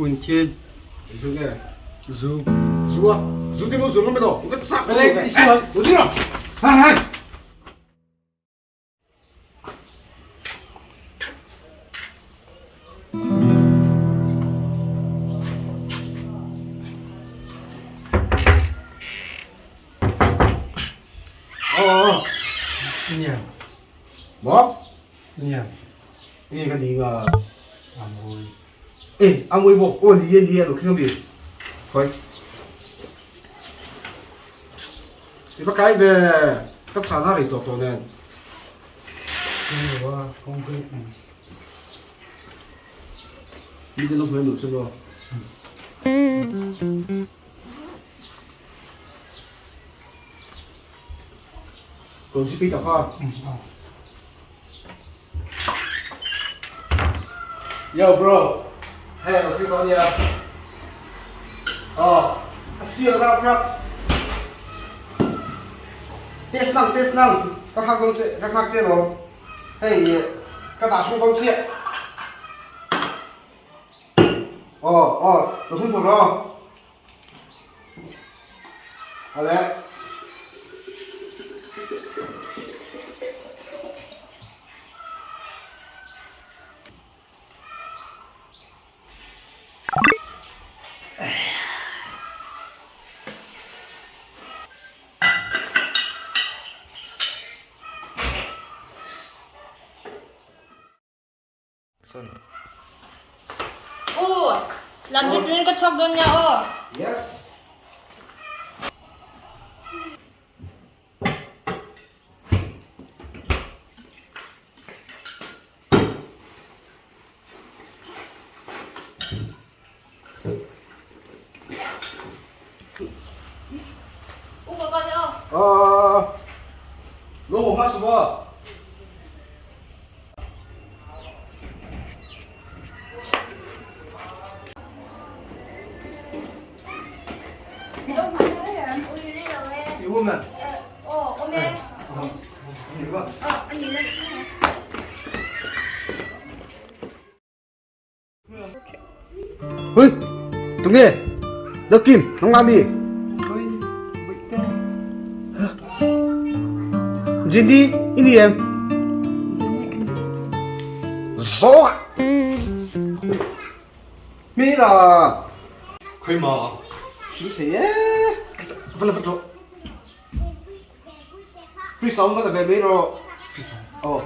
Punthil. Zu nge? Zu. Zu a? Zu te mo zu ngam do. Ka chak. Lek isual. Zu ni ro. Ha ha. Ờ. Nia. Mo? Nia. Nghe cái gì ngờ? Amui. Ê, amui bộ, ô đi đi lo kinh bi. Khoi. Thì bắt cái về cấp sản ra thì tổ tổ nè. Chu wa concrete. Đi đến lúc về nụ chưa rồi. Còn chi phí cả kho. Yo bro, hey, lo kinh con nha. Ờ, siêu rap rap. Test năng, test năng. Các hàng công chế, các hàng chế rồi. Hey, các đá xuống công chế. Ờ, ờ, nó không một rồi. 好嘞。 U, lam chu tuin ka chhuak dawn nia aw. Yes. U ka kal aw. Ờ, lô hổ hát sủa. Yêu mà. Aw, awm e. Yêu quá. Aw, a ni na. Hui, tụi nghe. Lớp kim, nóng làm gì? Jindy, ini em. Gió ạ. Mi là Khoi ma. Chú thế. Vẫn là vẫn rồi. Phi sống vẫn là về mấy rồi. Phi sống. Ồ.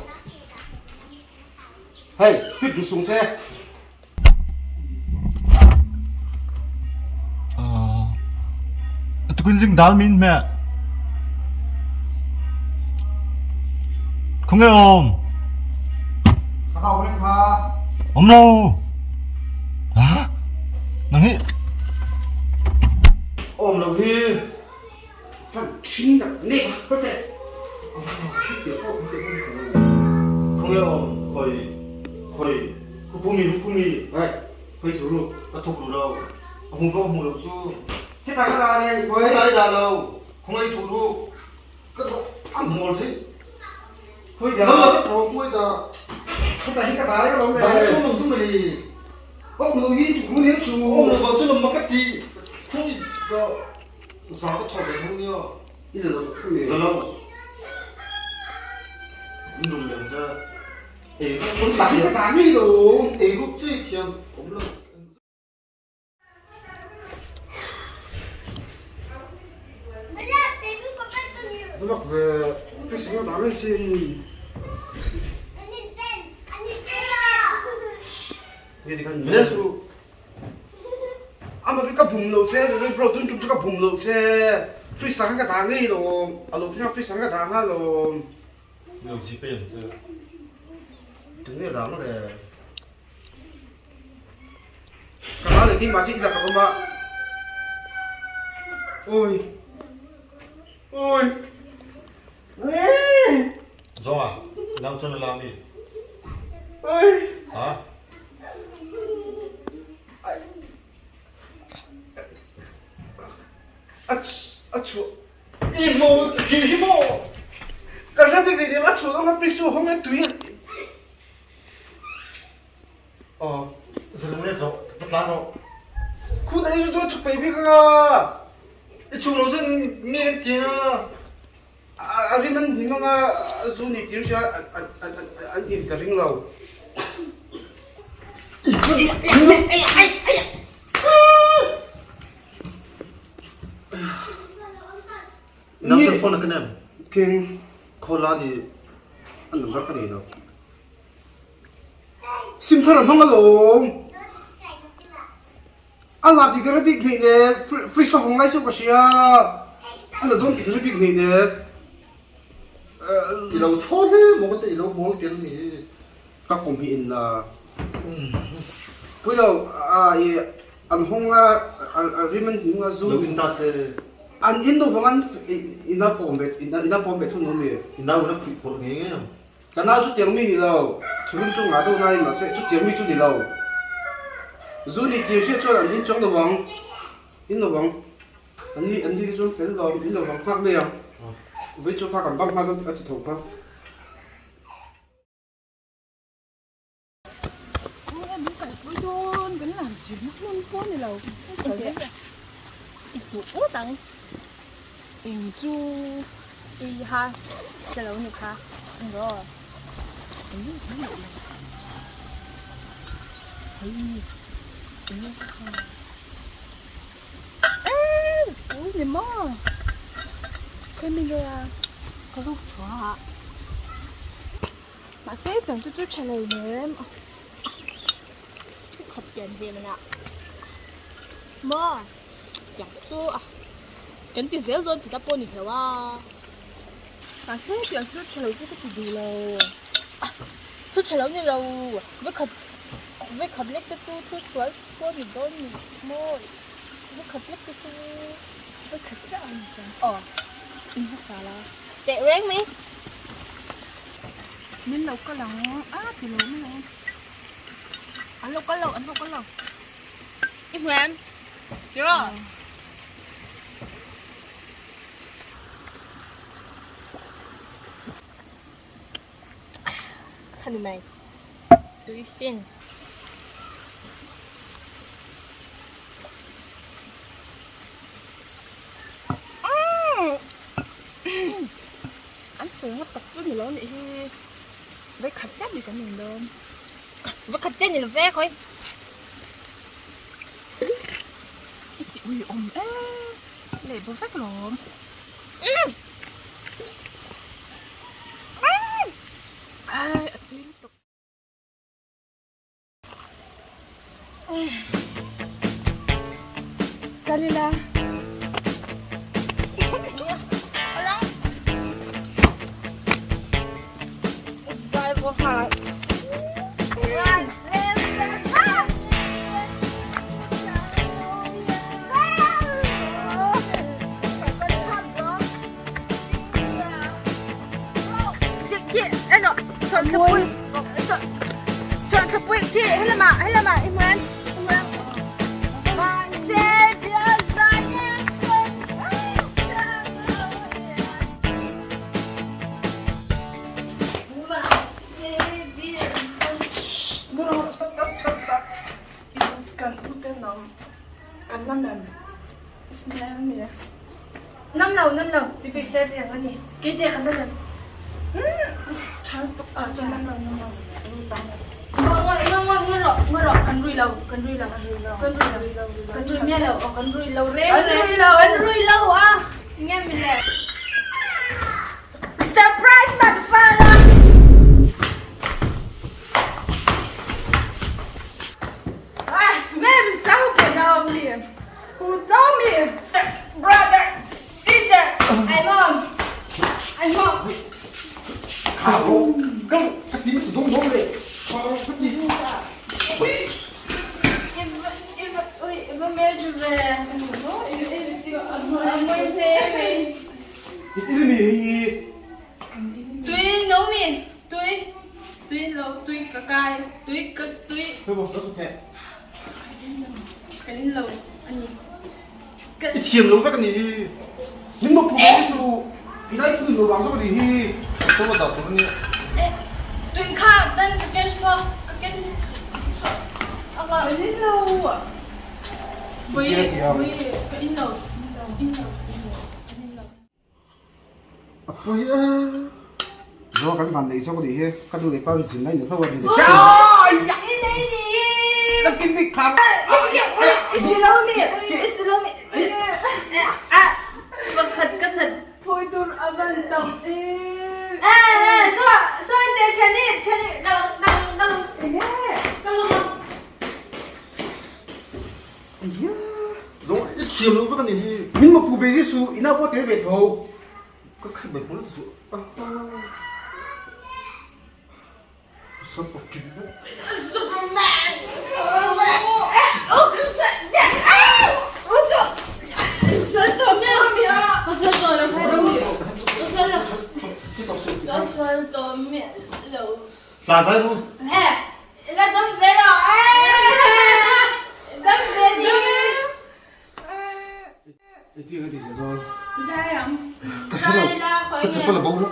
Hey, biết đủ súng xe. Tukin zing dal min hmeh. Khawnge awm? Ka tau reng kha. Awm lo. Ha? Nang hi. Awm lo hi. Fan thin tak ne ka te. Khawnge awm? Khoi khoi huphumi huphumi. Hey, khoi thu lu. Ka thuk lu lo. A hmu pawh a hmu lo chu. Hetah ka dah nei khoi. Hetah i dah lo. Khawnge i thuh lu. Ka thawh a hmu ngawl si. Khoi dah. Lo lo ka thawh khoi dah. Hetah hi ka dah reng lo le. Dah chu nang chu mei. Awm lo hi thuh lu nen chu. Awm lo vang chu lam ma ka ti. Khoi dah za ka thawh ve tho nia. I la lo tak tak nei. La lo. In rum lian se. Ei ruk Hetah hi ka dah ngei lo. Ei ruk chi thiam awm lo. Vlog ve fishing a dah mai sin. Ama khi ka bum lo che bro tun tum chu ka bum lo che fish ah khan ka dah ngei lo a lo thleng a fish ah khan ka dah nghal lo. Lo chi pe ang che. Tunge dah ang le. Ka hlau leh keimah chu i lak a awm a. Awi. Awi. Zawng a, nang chuan a la mi? Awi. Ha? A a chhuah. I maw thil hi maw? Ka hre bik leh a chhuah zawng kha fridge chu a hawng e tui. Aw. Zalung let rawh, ka tlan rawh. chu chu chhuk peih bik anga. I chhuk lo chuan nge kan ti anga. A rim an hnim anga zu ni tir sia an in ka ring lo. Nang cell phone a ka nem. King. Call a ni. A number ka nei lo. Sim thar a hmang alawm. A la ti ka hre bik hleih nen fridge a hawng lai chu ka hria. A la dawn ti ka hre bik hleih nen. I lo chhaw hle maw ka ti i lo mawl tel ni. Ka kum hi in la. Pui lo a i an hawng a a rim an hnim a zu. Lo in ta se. An in lo vang an ina pawm ve ina pawm ve thung lo mi. I nau in a fuih pawrh ngei ngei ang. Ka nau chu tiang mi ni lo, thurun chu ngah deuh nain mahse chu tiang mi chu ni lo. Zu ni tir hriat chuan an in chuang lo vang, in lo vang. An ni an ni chuan fel lo, in lo vang nghak mai ang. Vui chu kha kan bang nghal dawn a ti tho kha. Min kalpui dawn kan lam zirna hmun pawh a ni lo. I duh ngawt ang. Eng chu i ha hre lo ni kha ang rawh. Eng nge kan neih lo? Hei eng nge ka kha? Eee zu ni maw? Khawi mi nge a? Ka ruk chhuah a. Mahse tiang chu chu tha lo nem. I khawp pian ve mana. Maw tiang chu a kan ti zel dawn tih pawh ni hlauh a. Mahse tiang chu tha lo chu ka ti duh lo. Thu tha lo ni lo. Ve khat ve khat lek te chu thu sual pawh ni dawn ni maw. Ve khat lek te chu ve khat chiah a ni chuan. Aw. In hmasa la. Teh reng mai. Min lo kal ang a ti lo mai ang. An lo kal lo, an lo kal lo. I hmu em? Tiraw? Khani mai. Tui sin. An sawi ngawt tak chu ni lo nih hi vai khat chiah ni kan in dawn. Vai khat chiah ni lo ve khawi. I ti ui awm e leh bo vek lawm. Ai a tui lutuk. Kalila. Stop stop stop. Kan ute nam kan nam em smell mi. Nam lo nam lo ti pi fer riang ani. Kei te kan nam em. Tha tuk a chu nam lo nam lo. Ngoi ngoi ngoi ngoi ro ngoi ro kan rui lo kan rui lo kan rui lo kan rui mia lo kan rui lo reng reng kan rui lo a nge mi le. Surprise motherfucker. Tunge min chau pawh na awm mi? Hu chau mi? Brother, sister, I'm on. I'm on. Kha ro ka ka ti su dong dong le. Kha ro ka ti. Ui, va mel chu ve. Amoi hle mai. I mi hi. Tui no mi. Tui. Tui lo tui ka kai tui ka tui. Hei maw ka theh. Kan in lo ani. I thiam lo vek ani hi. Min mo phu mai su. I lai thu lo wang zawk ani hi. Ka va dah tur ania. Tui kha nan ka ken chhuak ka ken chhuak anga. Kan in lo. A pawi e. Zo kan van nei zawk a nih hi, ka nu leh pa zin lai ni tho a ni leh. Zawng i thiam lo vek a nih hi. Min mapu ve zia su, i nau pawh tel ve tho. Ka khat mai hmul zu a Sam a kim vek. Superman! Hla zai ru. La dam ve lo dam ve ni. Engtin ka ti zel dawn? Zai ang. Ka hre lo. Ka chapal a bo lo.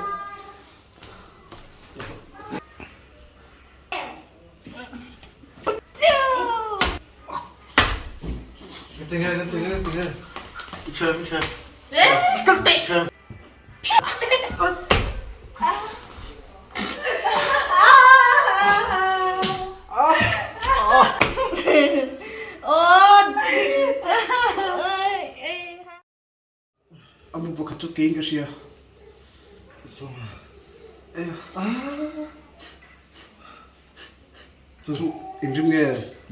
Tinge tinge tinge. I chem i chem. Ka teh. Chem. A mu pakhat chu keiin ka hria. Chu chu engrim nge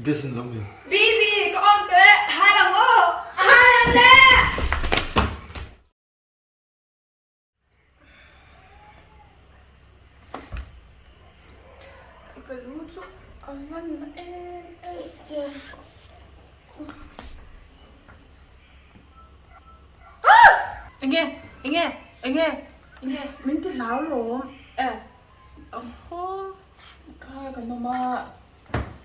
gas in lo mi? Bibi ka on teh hai lang aw hai lang teh. Ka lu chu a man em em che. Enge enge enge enge min ti hlau lawm. E Kha kan awm a.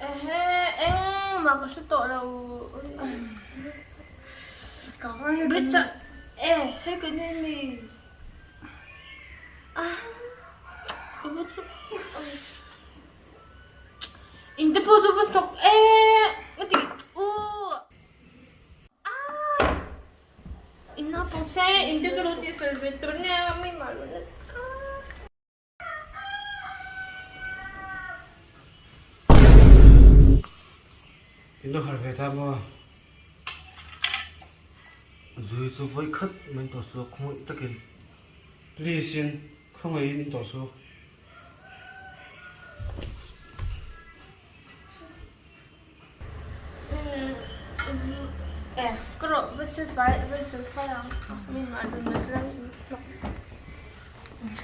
Ehe eng mah ka hre tawh lo. Bridge ah e hei ka ni mi ka bu chu in te pawh chu va hnawk e ka ti u a in naupang se in te chu lo tih fel ve tur nia mi mah lo na. In lo harh ve ta maw? Zui chu vawi khat min tawh su a, khawngaih takin. Please in khawngaih in tawh su. Eh, ka rawh va silfai va silfai ang. Min mah dun na tlai.